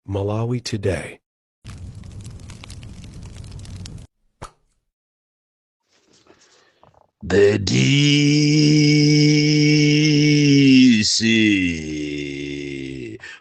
Malawi Today. The DC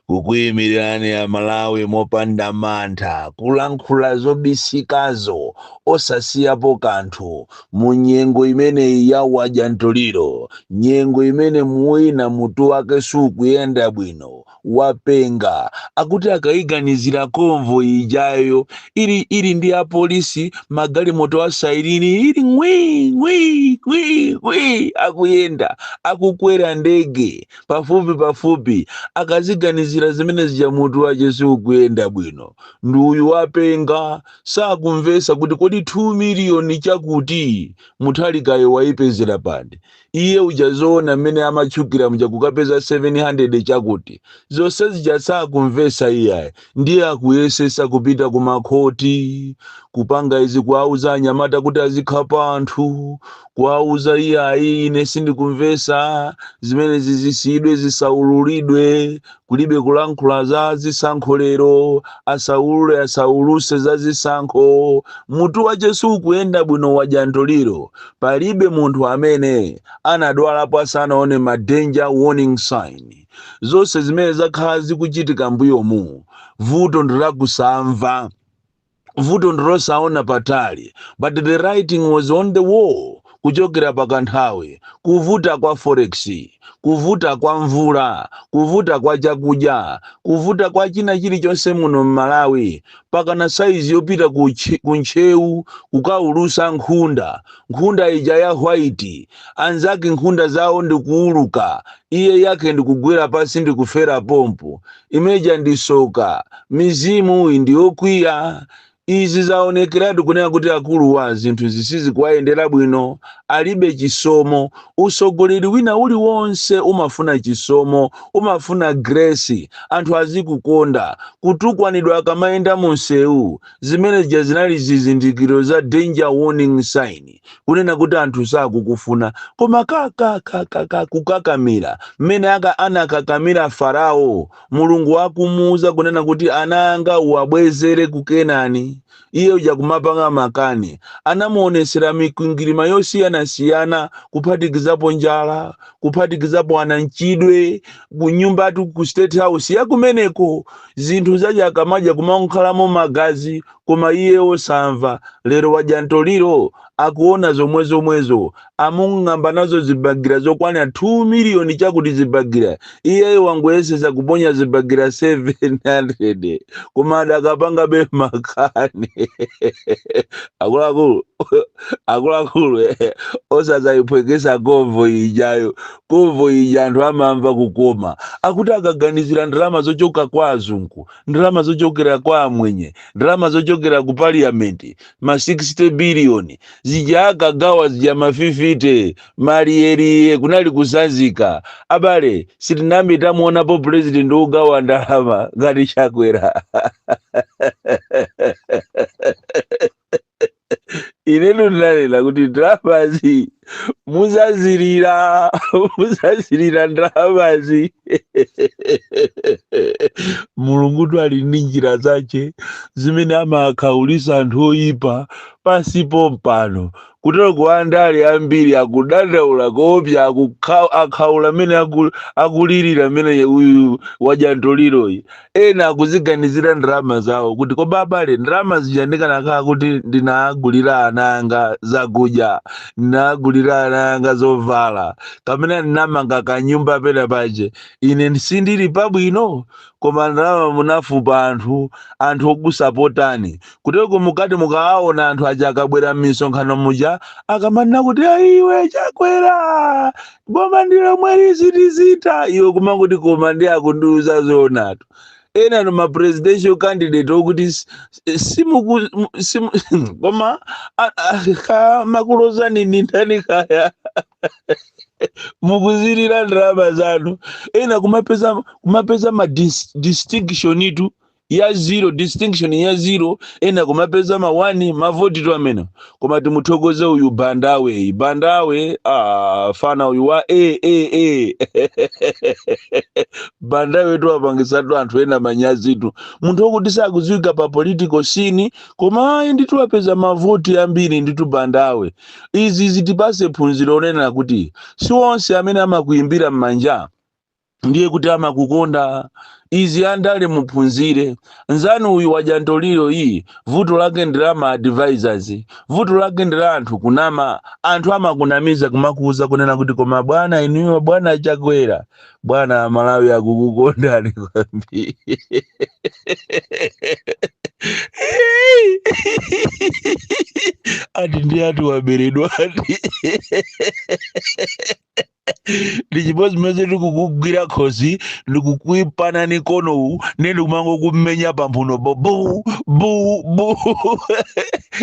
kukuyimirirani a Malawi mopanda mantha, kulankhula zobisikazo osasiyapo kanthu mu nyengo imeneyi ya wadya mtoliro, nyengo imene mwina mutu wake sukuyenda bwino, wapenga. Akuti akayiganizira convoy ijayo ili ndi apolisi, magalimoto a siren ili ngwi ngwi ngwi ngwi, akuyenda akukwera ndege pafupi pafupi, akaziganizira zimene zija mutu wache siukuyenda bwino. Ndi uyu wapenga, sakumvesa kuti kodi 2 miliyoni chakuti Mutharikayo wayipezera pati. Iye uja zoona mmene amatchukira muja kukapeza 700 chakuti zonse zija sakumvesa iyayi. Ndiye akuyesesa kupita ku makhoti kupanga izi, kuwauza anyamata kuti azikhapa anthu, kuwauza iyayi ine sindikumvesa zimene zizisiyidwe zisaululidwe, kulibe kulankhula za zisankho lero, asaulule asauluse za zisankho. Mutu wache sukuyenda bwino, wadya mtoliro. Palibe munthu amene anadwalapo asanaone ma danger warning sign. Zonse zimene zakhala zikuchitika mbuyomu, vuto ndilakusamva, vuto ndilosaona patali, but the writing was on the wall kuchokera pakanthawi. Kuvuta kwa forex, kuvuta kwa mvula, kuvuta kwa chakudya, kuvuta kwa china chilichonse muno m'Malawi, pakana saizi yopita ku Ntcheu kukaulusa nkhunda, nkhunda ija ya white. Anzake nkhunda zawo ndikuuluka, iye yake ndikugwera pasi ndikufera pompo. Imeja ndisoka, mizimu ndiyokwiya. Izi zaonekeratu kunena kuti akuluwa zinthu zisizikuwayendera bwino, alibe chisomo. Usogoleri wina uliwonse umafuna chisomo, umafuna grace, anthu azikukonda. Kutukwanidwa akamayenda munsewu, zimene zija zinali zizindikiro za danger warning sign, kunena kuti anthu sakukufuna. Koma kakakakaka kukakamira mmene anakakamira Farao, Mulungu akumuuza kunena kuti ana anga uwabwezere ku Kenani, iye uja kumapanga makani. Anamuonesera mikwingwirima yosiyanasiyana, kuphatikizapo njala, kuphatikizapo anamchidwe kunyumbatu ku State House yakumeneko, zinthu zaja akamadya kumakhalamo magazi, koma iye osamva. Lero wadya mtoliro, akuona zomwezomwezo. Amung'amba nazo zibagira zokwana 2 miliyoni chakuti zibagira, iyeyo wangoyesesa kuponya zibagira 700, koma adakapanga be makani. Akuluakulu, akuluakulu, osazayiphwekesa convoy ijayo. Convoy ija anthu amamva kukoma. Akuti akaganizira ndalama zochoka kwa azungu, ndalama zochokera kwa amwenye, ndalama zochokera ku parliament, ma 60 billion zija akagawa zija ma 50 maliyeriye kunali kusanzika. Abale, sitinambe tamuonapo president wogawa ndalama ngati Chakwera. Inetu ndinanena kuti ndalamazi muzazilira, muzazilira ndalamazi. Mulungutu ali ndi njira zache zimene amakhaulisa anthu oyipa pansi pompano. Kutero kuandale ambiri akudandaula koopsa, akhaula mmene akulirira mmene uyu wadya mtoliroyi. Ena akuziganizira ndalama zawo kuti koma abale, ndalama zija ndikanakhala kuti ndinagulira ana anga zakudya, ndinagulira ana anga zovala, kapena ndinamanga kanyumba pena pache, ine sindili pabwino. Koma ndalama munafupa anthu, anthu okusapotani. Kuteko mukati mukawaona anthu aja akabwera m'misonkhano muja, akamanena kuti iwe Chakwera, boma ndilo mweri tizita, iwe kumanguti koma ndi akundiuza zoonatu. Ena no ma presidential candidate okuti simuku, simu, koma makulozani ni ndani kaya mukuzilira ndalama zanu. Ena kumapeza ma distinction itu. Ya zero, distinction ya zero, ena kumapeza ma 1 mavoti amene. Koma timuthokoze uyu Bandawe, Bandawe, ah, fana uyu wa a a a Bandawe tu apangisatu anthu ena manyazitu. Munthu wokuti sakudziwika pa political scene, koma ayi nditu, apeza mavoti ambiri nditu Bandawe. Izi zitipase phunziro onena kuti si onse amene amakuimbira m'manja ndiye kuti amakukonda. Izi andale muphunzire. Nzanu uyu wajantoliro iyi, vuto lake ndi la ma advisors, vuto lake ndi la anthu kunama. Anthu amakunamiza, kumakuuza kunena kuti, "Koma bwana, inuyo bwana Chakwera, bwana, Malawi akukukondani kwambiri." Ati ndi ati waberedwa, ati ndi chimodzimodzi ndikukugwira khosi, ndikukuipana nikonowu, ne ndikumangokumenya pamphuno bo bu bu bu,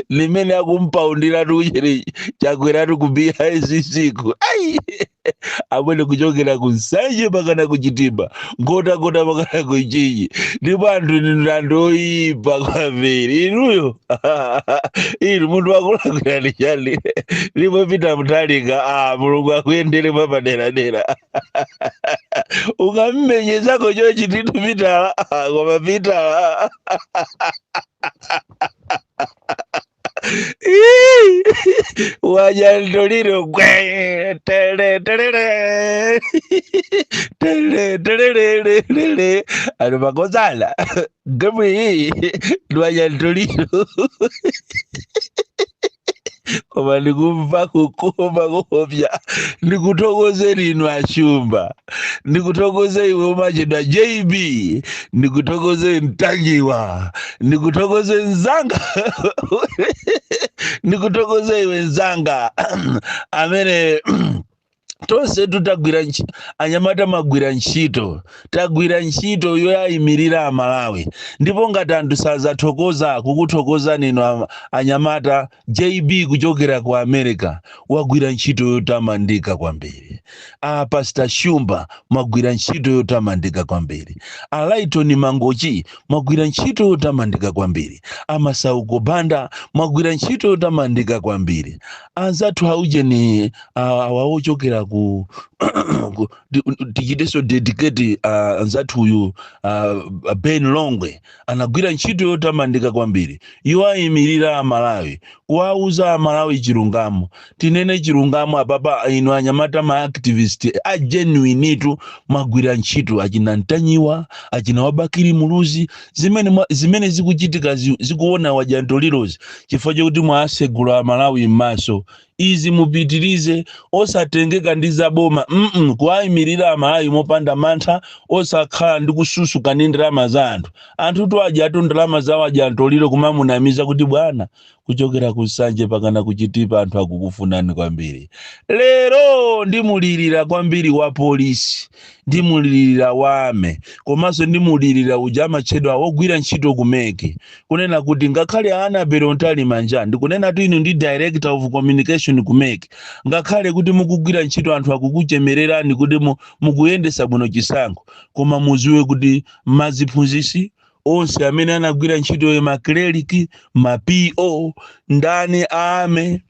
limene akumpaundira tuchere Chakwera ku BICC ku. Ai amene kuchokera ku Nsanje pakana ku Chitipa, Nkhotakota pakana ku Mchinji, ndipo anthu inu anthu oyipa kwambiri inuyo. Inu munthu akulakwirani chani? Ndipo Peter Mutharika, ah, Mulungu akuyendere mwapaderadera. Ukammenyezako chochi titu Pitala, ah, koma Pitala wadya ntoliro gwe tele telele tele telelelele ali makozala gemu iyi ndiwadya ntoliro, koma ndikumva kukoma kuopya. Ndikuthokozeni inu Ashumba, ndikuthokoze iwe umachedwa JB, ndikuthokoze Mtanjiwa, ndikuthokoze nzanga, ndikuthokoze iwe nzanga amene tonse tutagwira anyamata magwira ntchito, tagwira ntchito yoyayimirira Amalawi. Ndipo ngati anthu sazathokoza kukuthokozani inu anyamata, JB kuchokera ku America wagwira ntchito yotamandika kwambiri, a Pastor Shumba mwagwira ntchito yotamandika kwambiri, a Lighton Mangochi mwagwira ntchito yotamandika kwambiri, a Masauko Banda mwagwira ntchito yotamandika kwambiri, anzathu aujeni awa ochokera ku tichitenso dedicate anzathu uyu Ben Longwe anagwira ntchito yotamandika kwambiri yowayimirira Amalawi, kuwauza Amalawi chilungamo. Tinene chilungamo apapa, inu anyamata ma activist a genuine tu mwagwira ntchito, achina Ntanyiwa, achina Wabakiri Muluzi, zimene zikuchitika zikuona wajantolirozi chifukwa chokuti mwasegula Amalawi m'maso. Izi mupitirize, osatengeka ndi zaboma, kuwayimirira Amalawi mopanda mantha, osakhala ndi kususuka ndi ndalama za anthu. Anthu tu adyatu ndalama zawo ajantoliro, kumamunamiza kuti, "Bwana, kuchokera ku Nsanje pakana kuchitipa anthu akukufunani kwambiri." Lero ndimulirira kwambiri wa polisi, ndimulirira wame, komanso ndimulirira uja amatchedwa wogwira ntchito ku MEC, kunena kuti ngakhale Annabel Mtalimanja, ndikunena tu inu ndi director of communication ku MEC, ngakhale kuti mukugwira ntchito, anthu akukuchemererani kuti mukuyendesa bwino chisankho, koma muziwe kuti maziphunzisi onse amene anagwira ntchito, ma clerk, ma PO, ndani, ame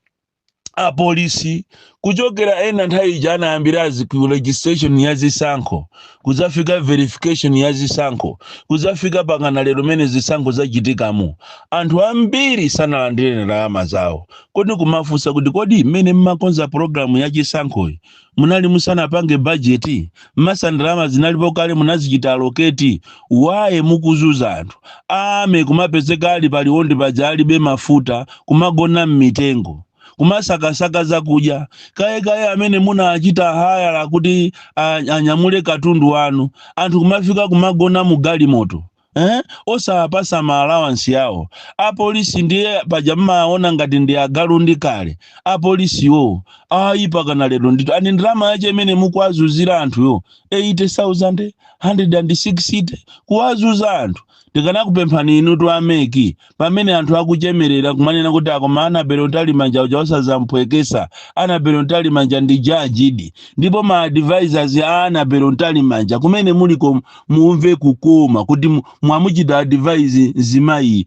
apolisi, kuchokera ena nthawi ija anayambirazi ku registration ya zisankho, kudzafika verification ya zisankho, kudzafika pakana lero mene zisankho zachitikamo, anthu ambiri sanalandire ndalama zawo. Kodi kumafunsa kuti, kodi mmene mmakonza programu ya chisankhoyi munali musanapange bajeti? Masa ndalama zinalipo kale, munazichita allocate? Waye mukuzuza anthu ame, kumapezeka ali paliwondi paja alibe mafuta, kumagona mmitengo, kumasakasaka zakudya kayekaye, amene munachita hire kuti anyamule katundu wanu, anthu kumafika kumagona mu galimoto, eh? Osapasa ma allowance yawo. Apolisi ndiye paja mmaona ngati ndi agalu ndi kale. Apolisiwo ayi, pakana lero ndito ani ndalama yache imene mukuwazuzira anthuyo, 80,000, 160, kuwazuza anthu. Tikanakupemphani inu tu a MEC, pamene anthu akuchemerera kumanena kuti akoma Annabel Mtalimanja uja osazamphwekesa, Annabel Mtalimanja ndi jajidi. Ndipo ma advisors a Annabel Mtalimanja kumene muliko mumve kukoma kuti Mwamuchita advise mzimayi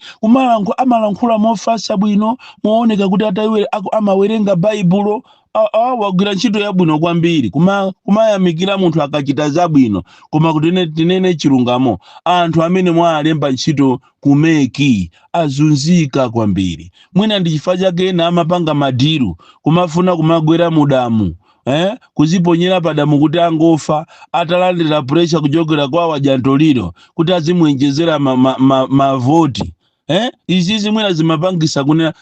amalankhula mofasa bwino, mooneka kuti ataiwe amawerenga Baibulo. Wagwira ntchito yabwino kwambiri. Kumayamikira munthu akachita zabwino, koma kuti tinene chilungamo, anthu amene mwalemba ntchito ku MEC azunzika kwambiri. Mwina ndi chifukwa chake ena amapanga ma deal, kumafuna kumagwera mudamu, kuziponyera padamu kuti angofa, atalandira pressure kuchokera kwa wajantoliro kuti azimwenjezera mavoti, ma? Izi zimwena zimapangisa kunena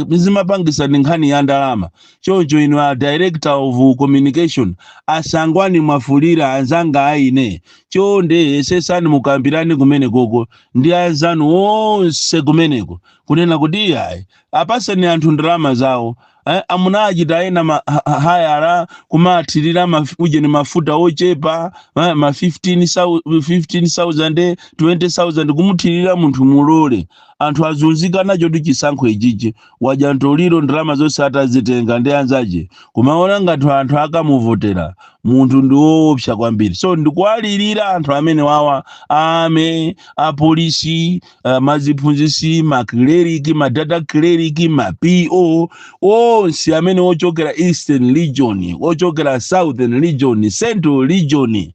zimapangisa ndi nkhani ya ndalama. Choncho inu a director of communication, Asangwani Mwafulira, anzanga aine, chonde yesesani mukambirani kumene koko ndi anzanu onse kumeneko kunena kuti iyayi, apaseni anthu ndalama zawo. Amuna achita ena hayara kumathirira ujeni mafuta ochepa, ma 15,000, 20,000 kumuthirira munthu mulole. Anthu azunzika nacho ndi chisankho ichichi. Wajantoliro ndalama zonse atazitenga ndi anzache, kumaona ngati anthu akamuvotera. Munthu ndi woopsa kwambiri. So ndikuwalirira anthu amene wawa ame apolisi, maziphunzisi, ma clerk, ma data clerk, ma PO onse amene ochokera Eastern Region, ochokera Southern Region, Central Region,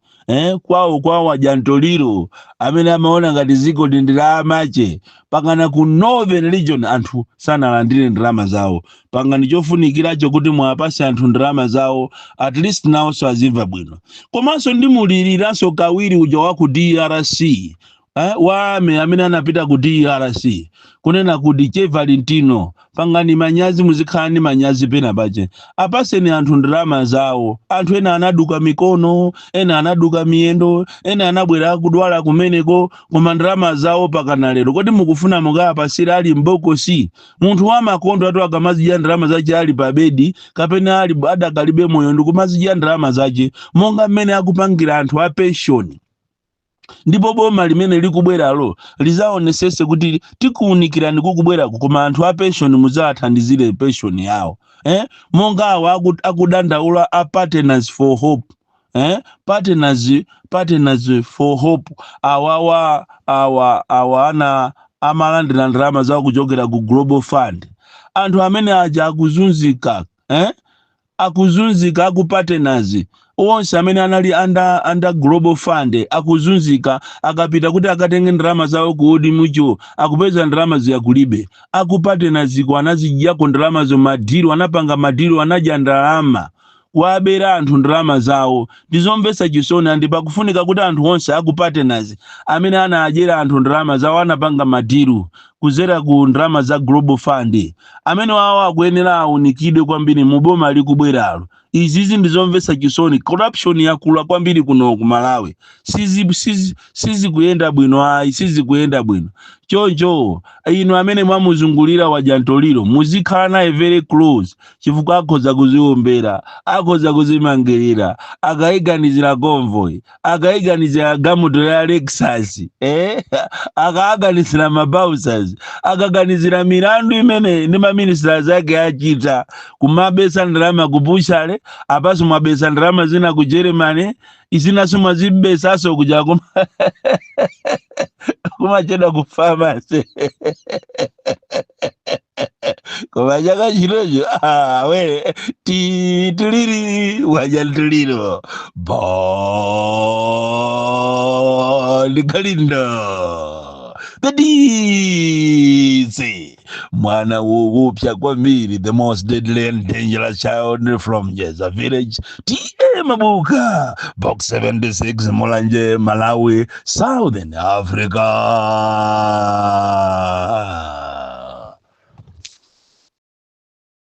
kwawo kwawo ajantoliro amene amaona ngati ziko ndi la amache, pakana ku Northern Region anthu sanalandire ndalama zawo. Pangani chofunikiracho kuti mwapase anthu ndalama zawo, at least nawonso azimva bwino. Komanso ndimuliriranso kawiri uja wa ku DRC, wame amene anapita ku DRC, kunena kuti che Valentino, pangani manyazi, muzikhala ndi manyazi pena pache. Apaseni anthu ndalama zawo. Anthu ena anaduka mikono, ena anaduka miyendo, ena anabwera akudwala kumeneko, koma ndalama zawo pakana lero. Kodi mukufuna mukapasira ali mbokosi? Munthu wamakondo atu akamazidya ndalama zache ali pa bedi kapena ali adakalibe moyo, ndikumazidya ndalama zache monga mmene akupangira anthu a pension. Ndipo boma limene likubweralo lizaonesese kuti tikuwunikirani kukubwerako, koma anthu a pension muzawathandizire pension yawo, Monga awa akudandaula a Partners for Hope, Partners for Hope, awawa awa ana amalandira ndalama zawo kuchokera ku Global Fund. Anthu amene aja akuzunzika, Akuzunzika aku Partners onse amene anali under Global Fund akuzunzika. Akapita kuti akatenge ndalama zawo ku Old Mutual, akupeza ndalama ziyakulibe. Aku Partners ko anazidyako ndalamazo, ma deal anapanga, ma deal anadya ndalama, kuwabera anthu ndalama zawo. Ndizomvetsa chisoni, and pakufunika kuti anthu onse aku Partners amene anadyera anthu ndalama zawo, anapanga ma deal kuzera ku ndalama za Global Fund, amene wawo akuyenera awunikidwe kwambiri mu boma likubweralo. Izizi ndizomvetsa chisoni. Corruption yakula kwambiri kuno ku Malawi. Sizikuyenda bwino ayi, sizikuyenda bwino. Choncho inu amene mwamuzungulira wajantoliro, muzikhala naye very close, chifukwa akhoza kuziombera, akhoza kuzimangirira akayiganizira convoy, akayiganizira gamoto ya Lexus, Akaganizira ma bouncers, akaganizira milandu imene ndi ma ministers ake achita, kumabesa ndalama ku butchery, apaso mwabesa ndalama zina ku Germany, izinaso mwazibesaso kuja kumachedwa ku pharmacy. Koma chaka chinocho, we tituliri wajantuliro. Bon Kalindo, the DC, mwana wowopsa kwambiri, the most deadly and dangerous child from Jeza village, TA Mabuka, Box 76, Mulanje, Malawi, Southern Africa.